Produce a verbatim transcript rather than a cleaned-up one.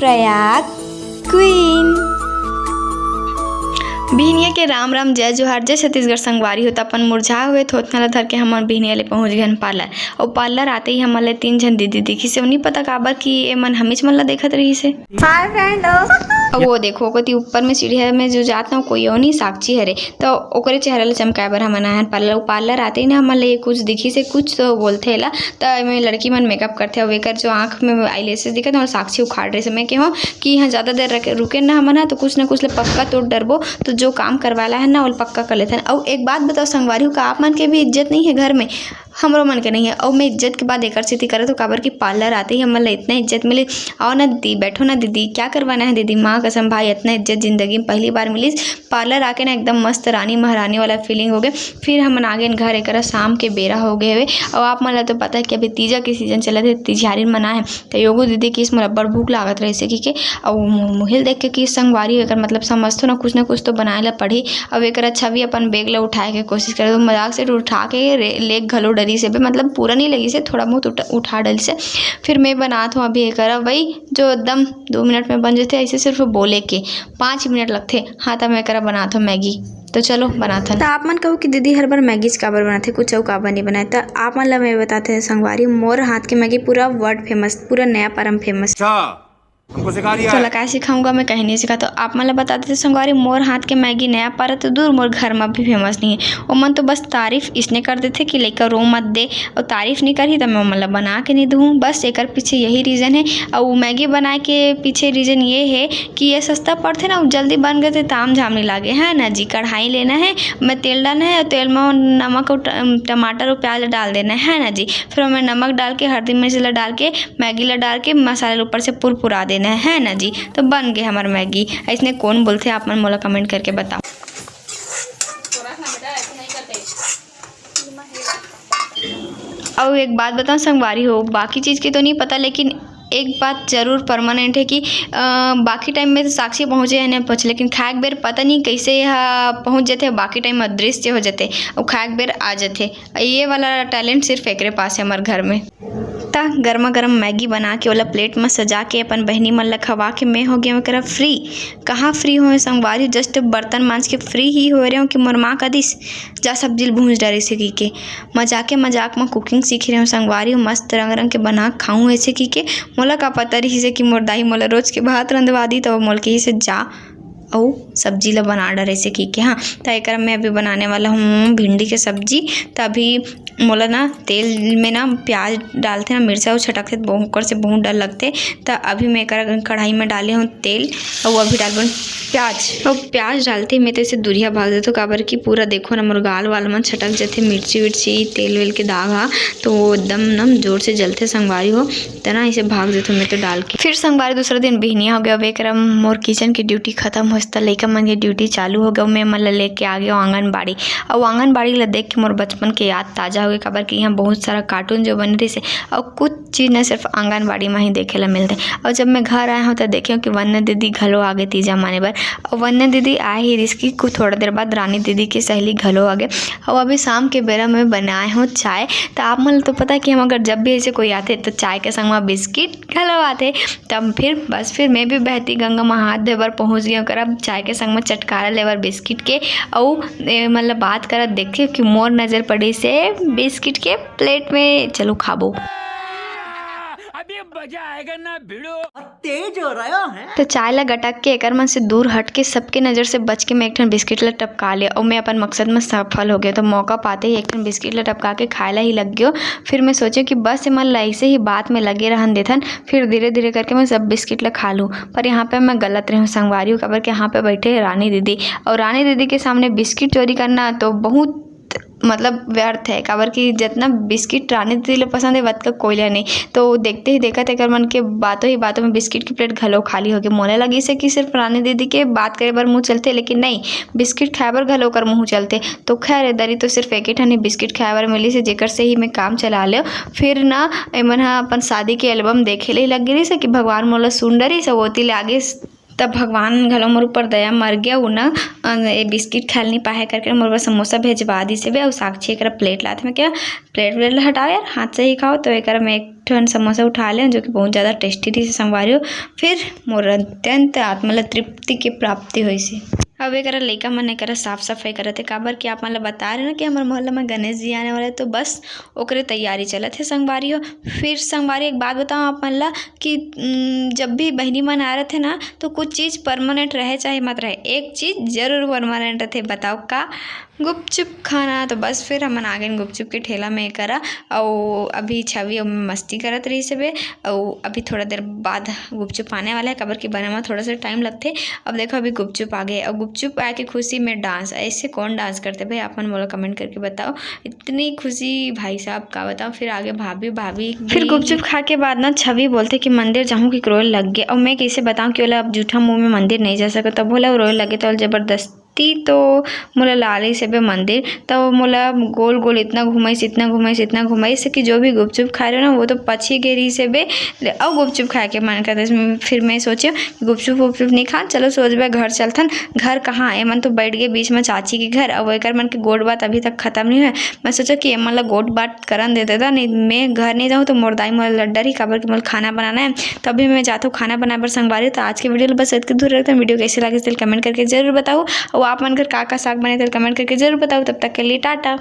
Prayag queen. बिहनिया के राम राम, जय जोहार, जय छत्तीसगढ़ संगवारी हो। त अपन मुरझाए हुए थोथना ल धर के हमन बिहनिया ले पहुंच गन पार्लर। अउ पार्लर आते ही हमन ले तीन झन दीदी दिखिस हे। नहीं पता काबर कि ए मन हमीच मन ल देखत रहिस हे। Hi friend. अउ वो देखो, ओती ऊपर में सीढ़िया में जो जात ना, कोई अउ नहीं, साक्षी हरे। त ओकरे चेहरा ल चमकाए बर हमन आए हन पार्लर। अउ पार्लर आते ही ना हमन ले ये कुछ दिखिस हे, कुछ तो बोलथे एला। त एमे लड़की मन मेकअप करथे, अउ एकर जो आँख में आईलैशेस दिखत हे, अउ साक्षी उखाड़ रहिस हे। मैं केहों कि इहाँ ज्यादा देर रखे, रुके ना हमन ह, तो कुछ ना कुछ ले पक्का तोड़ डरबो। तो जो काम करवाला है ना, ओला पक्का कर लेथन। अउ एक बात बताओ संगवारी हो, का आप मन के भी इज्जत नहीं है घर में? हमरो मन के नहीं है। अउ मैं इज्जत के बात एकर सेती करत हूँ, काबर कि पार्लर आते ही हमन ला इतना इज्जत मिले। "आओ ना दीदी, बैठो ना दीदी, क्या करवाना है दीदी?" माँ कसम भाई, इतना इज्जत जिंदगी में पहली बार मिलिस। पार्लर आके ना एकदम मस्त रानी महारानी वाला फीलिंग हो गए। फिर हमन आ गेन घर, एकरा शाम के बेरा हो गए हवे। अउ आप मन ला तो पता है कि अभी तीजा के सीजन चलत हे, तिजहारी मना है। त योगो दीदी किहिस, "मोला अब्बड़ भूख लागत रहिस हे," कहिके। अउ मु-, मुहिल देख के किहिस, "संगवारी, एकर मतलब समझथो ना, कुछ ना कुछ तो बनाए ला पड़ही।" अउ एकरा छवि अपन बैग ला उठाए के कोशिश करे, तो मजाक से उठा के रे-, ले घलो डरिस हे बे, मतलब पूरा नहीं लगिस हे, थोड़ा बहुत उठा, उठा डरिस हे। फिर मैं बनात हूँ अभी एकरा, वही जो एकदम दो मिनट में बन जथे, ऐसे सिर्फ बोले के पाँच मिनट लगथे। हाँ, त मैं एकरा बनात हूँ मैगी। तो चलो बनाथन। त आप मन कहो कि दीदी हर बार मैगी काबर बनाथे, कुछ अउ काबर नहीं बनाए? त आप मन ला मैं बताते हैं संगवारी, मोर हाथ के मैगी पूरा वर्ल्ड फेमस, पूरा नया पारम फेमस। अच्छा, हमको सिखा रिया है। तो ला काय सिखाऊंगा मैं, कहीं नहीं सिखा। तो आप मन ला बता देते संगवारी, मोर हाथ के मैगी नया पारा तो दूर, मोर घर में भी फेमस नहीं है। ओमन तो बस तारीफ इसने कर देथे कि लइका रो मत दे, अउ तारीफ नहीं करही त मैं ओमन ला बना के नहीं दूँ। बस एकर पीछे यही रीजन है। अउ मैगी बनाए के पीछे रीजन ये है कि ये सस्ता पड़थे ना, जल्दी बन गए थे, ताम झाम नहीं लागे, है ना जी। कढ़ाई लेना है, मैं तेल डालना है, तेल में नमक और ट-, टमाटर और प्याज डाल देना है ना जी। फिर मैं नमक डाल के, हल्दी मिर्च ला डाल के, मैगी ला डाल के, मसाला ऊपर से पुरपुरा देना है ना जी। तो बन गए हमार मैगी। ऐसने कौन बोलथे, आप मन मोला कमेंट करके बताओ। अउ एक बात बताओ संगवारी हो, बाकी चीज के तो नहीं पता, लेकिन एक बात जरूर परमानेंट है कि, अ, बाकी टाइम में तो साक्षी पहुँचे या नहीं पहुँचे, लेकिन खाए के बेर पता नहीं कैसे यह पहुँच जाते, बाकी टाइम अदृश्य हो जाते, अउ खाए के बेर आ जाते। ये वाला टैलेंट सिर्फ एकरे पास है हमारे घर में। त गरमा गरम मैगी बना के ओला प्लेट में सजा के अपन बहिनी मन ला खवा के मैं हो गया करा फ्री। कहाँ फ्री होए संगवारी, जस्ट बर्तन मांज के फ्री ही हो रहे हो कि मोर माँ कदिस, "जा सब्जी ल भूंज डारे से," कहिके। मजाके मजाक में कुकिंग सीख रहे हो संगवारी, मस्त रंग रंग के बना खाऊं ऐसे कहिके। मोला का पता रहिस हे कि मोर दाई मोला रोज के भात रंधवा दी, तो मोला कहिस हे, "जा अउ सब्जी ल बना डारे से," कहिके। हाँ, त एकर मैं अभी बनाने वाला हूँ भिंडी के सब्जी। त अभी मोला ना तेल में ना प्याज डालथे ना, मिर्चा अउ छटकथे, त बहुत, ओकर से बहुत डर लगथे। त अभी मैं एकर कढ़ाई में डाले हूँ तेल, अउ अभी डालबो प्याज। अउ प्याज डालते मैं तो ऐसे दूरिहा भाग देथो, काबर कि पूरा देखो ना मोर गाल वाल मन छटक जथे, मिर्ची विर्ची तेल वेल के दाग हा, तो वो एकदम ना जोर से जलथे संगवारी हो, तना ऐसे भाग देथो मैं तो डाल के। फिर संगवारी दूसरा दिन बिहनिया हो गया, अब एकरा मोर किचन की ड्यूटी खत्म होइस, त लइका मन के ड्यूटी चालू हो गया, मैं मन ला लेके आ गया आंगनबाड़ी। अउ आंगनबाड़ी ला देख के मोर बचपन के याद ताजा हो गए, काबर कि यहाँ बहुत सारा कार्टून जो बने रहिस हे, अउ कुछ चीज न सिर्फ आंगनबाड़ी में ही देखे ला मिलथे। अउ जब मैं घर आए हूँ, त देखे हूँ कि वन्य दीदी घलो आगे तीजा माने बर। अउ वन्य दीदी आए ही रिस कि कुछ थोड़ा देर बाद रानी दीदी के सहेली घलो आगे। अउ अभी शाम के बेरा में बनाए हूँ चाय। त आप मन ल तो पता है कि हम अगर जब भी ऐसे कोई आथे, त चाय के संग में बिस्किट घलो आथे। तब फिर बस, फिर मैं भी बहती गंगा में हाथ धोए बर पहुँच गई हूँ, करब चाय के संग में चटकारा लेबर बिस्किट के। अउ ए, मतलब बात करत देखियो कि मोर नजर पड़ी से बिस्किट के प्लेट में। चलो खाबो। अभी मजा आएगा ना भिड़ो। तेज हो रहा है। तो चाय ला गटक के एकर मन से दूर हट के सबके नजर से बच के मैं एक ठन बिस्किट ला टपका ले अउ मैं अपन मकसद में सफल हो गया। तो मौका पाते ही एक ठन बिस्किट ला टपका के खाए ला ही लग गयो। फिर मैं सोचे कि बस एमन ला ऐसे ही बात में लगे रहन देथन, फिर धीरे धीरे करके मैं सब बिस्किट ला खा लूँ। पर यहाँ पे मैं गलत रही हूँ संगवारी हो, काबर कि यहाँ पे बैठे है रानी दीदी, अउ रानी दीदी के सामने बिस्किट चोरी करना तो बहुत मतलब व्यर्थ है, काबर कि जितना बिस्किट रानी दीदी ले पसंद है, वतका कोई ले नहीं। तो देखते ही देखत एकर मन के बातों ही बातों में बिस्किट की प्लेट घलो खाली हो गई। मोला लगिस हे कि सिर्फ रानी दीदी के बात करे बर मुँह चलथे, लेकिन नहीं, बिस्किट खाए बर घलो ओकर मुँह चलथे। तो खैर, ए दरी तो सिर्फ एक ही ठन ही बिस्किट खाए बर मिलिस हे, जेकर से ही मैं काम चला लेव। फिर ना, एमन ह अपन शादी के एल्बम देखे ले लग गिस हे कि भगवान मोला सुन डरिस, अउ ओती ले आगे तब भगवान घलो मोर ऊपर दया मर गया, वो ना, अ, ये बिस्किट खाए ल नहीं पाए करके मोर बर समोसा भेजवा दिस हवे। अउ साक्षी एकरा प्लेट लात में क्या, प्लेट व्लेट ला हटाओ यार, हाथ से ही खाओ। तो एकरा मैं एक ठन समोसा उठा ले, जो कि बहुत ज़्यादा टेस्टी रहिस संगवारी हो। फिर मोर अत्यंत आत्मा ला तृप्ति के प्राप्ति होइस। अब एकरा लइका मन एकरा साफ सफाई करत हे, काबर कि आप मन ला बता रहे ना कि हमर मोहल्ला में गणेश जी आने वाला है, तो बस ओकरे तैयारी चलत हे संगवारी हो। फिर संगवारी एक बात बताओ आप मन ला कि, उम, जब भी बहिनी मन आ रहे थे ना, तो कुछ चीज परमानेंट रहे चाहे मत रहे, एक चीज जरूर परमानेंट रहिथे। बताओ का? गुपचुप खाना। तो बस फिर हमन आ गए गुपचुप के ठेला में करा। अउ अभी छवि ओमे मस्ती करत रहिस हवे। अउ अभी थोड़ा देर बाद गुपचुप आने वाला है, काबर कि बने में थोड़ा सा टाइम लगथे। अब देखो अभी गुपचुप आ गए, अउ गुपचुप आए के खुशी में डांस। ऐसे कौन डांस करथे भाई, आप मन मोला कमेंट करके बताओ। इतनी खुशी भाई साहब का बताओ। फिर आगे भाभी, भाभी फिर भी गुपचुप खा के बाद ना छवि बोलथे कि मंदिर जाहूँ कि रोए लग गे। अउ मैं कैसे बताऊँ कि ओला अब जूठा मुंह में मंदिर नहीं जा सकत। तब बोला रोए लगे तो जबरदस्ती तो मोला लालिस हवे मंदिर। तब मोला गोल गोल इतना घुमाइस, इतना घुमाइस, इतना घुमाइस कि जो भी गुपचुप खाए रहे ना, वो तो पची गे रहिस हवे। अउ गुपचुप खाए के मन करत। फिर मैं सोचे गुपचुप वुपचुप नहीं खान, चलो सोच बे घर चलथन। घर कहाँ, एमन तो बैठ गए बीच में चाची के घर, अउ एकर मन के गोठ बात अभी तक खत्म नहीं हुए। मैं सोचा कि एमन ला गोठ बात करन दे देता, नहीं मैं घर नहीं जाऊँ तो मोर दाई मोला लड़ डरही, काबर कि मोला खाना बनाना है। तो अभी मैं जाता हूँ खाना बनाए बर संगवारी। तो आज के वीडियो ला बस इतके दूर रखते हैं। वीडियो कैसे लगे तेल कमेंट करके जरूर बताओ, और आप मन घर का का साग बने तेल कमेंट करके जरूर बताओ। तब तक के लिए टाटा।